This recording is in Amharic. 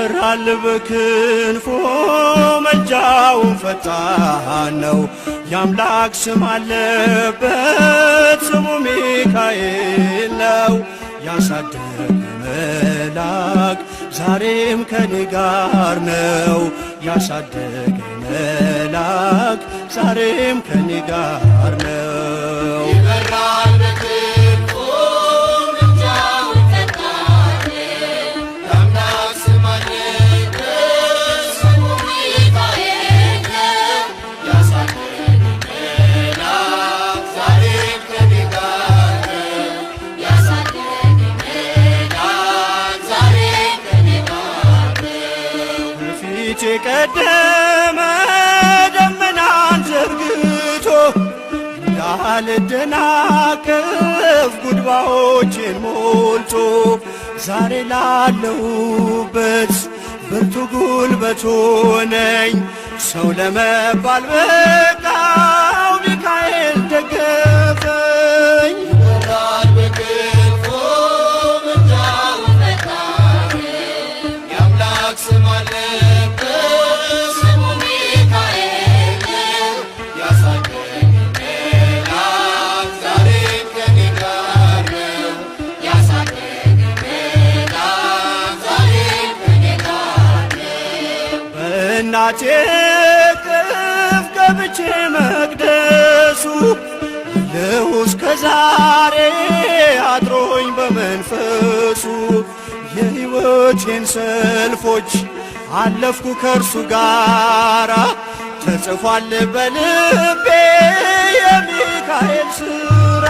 ይበራል በክንፎ መልጃውን ፈጣን ነው። የአምላክ ስም አለበት ስሙ ሚካኤል ነው። ያሳደገኝ መልአክ ዛሬም ከኔ ጋር ነው። ያሳደገኝ መልአክ ዛሬም ከኔ ጋር ነው። ይበራል በክንፉ ምልጃውን ፈጣን ነው። የአምላክ ስም አለበት ስሙ ሚካኤል ነው። ያሳደገኝ መልአክ ዛሬም ከኔ ጋር ነው። ያሳደገኝ መልአክ ዛሬም ከኔ ጋር ነው። በፊት የቀደመ ደመናን ዘርግቶ እንዳልደናቀፍ ጉድባዎችን ሞልቶ ዛሬ ላለሁበት ብርቱ ጉልበት ሆነኝ። ሰው ለመባል በቃው ሚካኤል ደገፈኝ። ይበራል በክንፉ ምልጃውን ፈጣን ነው። የአምላክ ስም አለበት ስሙ ሚካኤል ነው። ያሳደገኝ መልአክ ዛሬም ከኔ ጋር ነው። ያሳደገኝ መልአክ ዛሬም ከኔ ጋር ነው። በእናቴ እቅፍ ገብቼ መቅደሱ ልሁ እስከ ዛሬ አድሮኝ በመንፈሱ የሕይወቴን ሰልፎች አለፍኩ ከእርሱ ጋራ ተጽፏል በልቤ የሚካኤል ሥራ።